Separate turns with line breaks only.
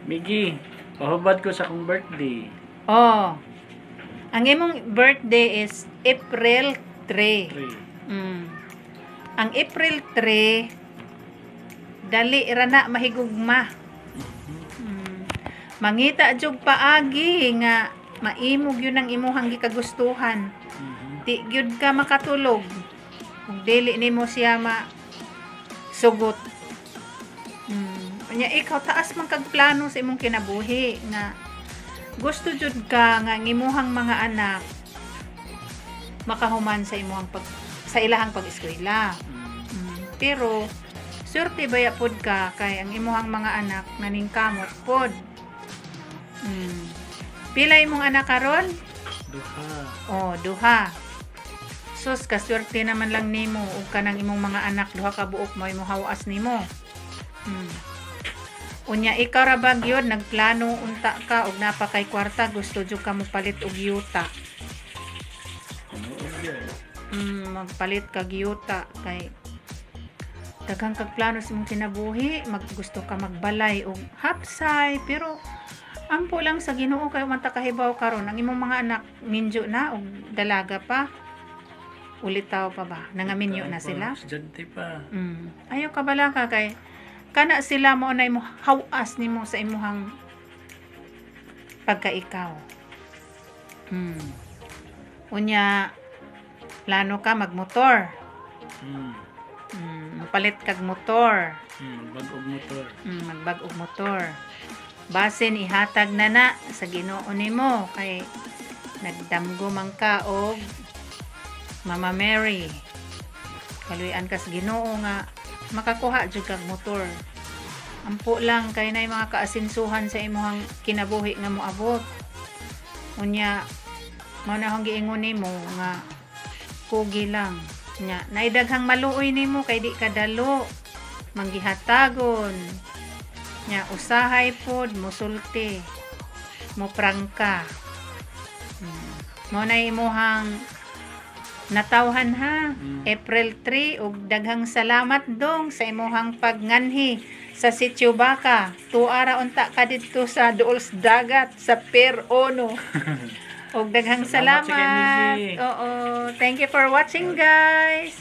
Miggy, pahubad ko sa akong birthday.
Oh. Ang imong birthday is April 3.
3.
Ang April 3, dali ra na mahigugma. Mangita jud paagi nga maimog yun ang imuhang gikagustuhan. Di gyud ka makatulog kung dili nimo siya ma sugot. Unya ikaw, taas man kag plano sa imong kinabuhi nga gusto jud ka nga ang imuhang mga anak makahuman sa ilahang pag-eskwela. Pero swerte baya pod ka kay ang imuhang mga anak naningkamot pod. Pila imong anak karon?
Duha.
Oh, duha. Sus, kaswerte naman lang nimo ug kanang imong mga anak, duha ka buok mo imong hawas nimo. Unya ikaw ra ba gyud nagplano unta ka og napa kay kwarta, gusto jud ka mopalit og yuta.
Tinuod yun.
Magpalit kag yuta kay daghang kag plano sa imong kinabuhi, maggusto ka magbalay og hapsay, pero ampo lang sa Ginoo kay man ta kahibaw karon. Ang imong mga anak minyo na og dalaga pa? Ulitaw pa ba? Nangaminyo na sila?
Estudyante pa.
Ayaw ka bala ka kay kana sila mo na imo hawas nimo sa imuhang pagkaikaw. Unya plano ka magmotor. Palit kag motor.
Bag-og motor.
Magbag-og motor. Basin ihatag na na sa Ginoo nimo kay nagdamgo man ka og Mama Mary. Kaluy-an ka sa Ginoo nga makakuha jud kag motor. Ampo lang kay nay mga kaasinsuhan sa imuhang kinabuhi nga moabot. Unya mao na akong giingon nimo nga kugi lang. Nya naidaghang maluoy nimo kay di ka dalo manggihatagon. Nya usahay pod musulti, mo prangka. Mo na imuhang natawhan ha. April 3, ug daghang salamat dong sa imuhang pagnganhi sa Sitio Baka. Tuara unta ka didto sa duol sa dagat sa Pier Uno. Ug daghang
Salamat
salamat.
sa kay Miggy.
Oo. Thank you for watching, guys.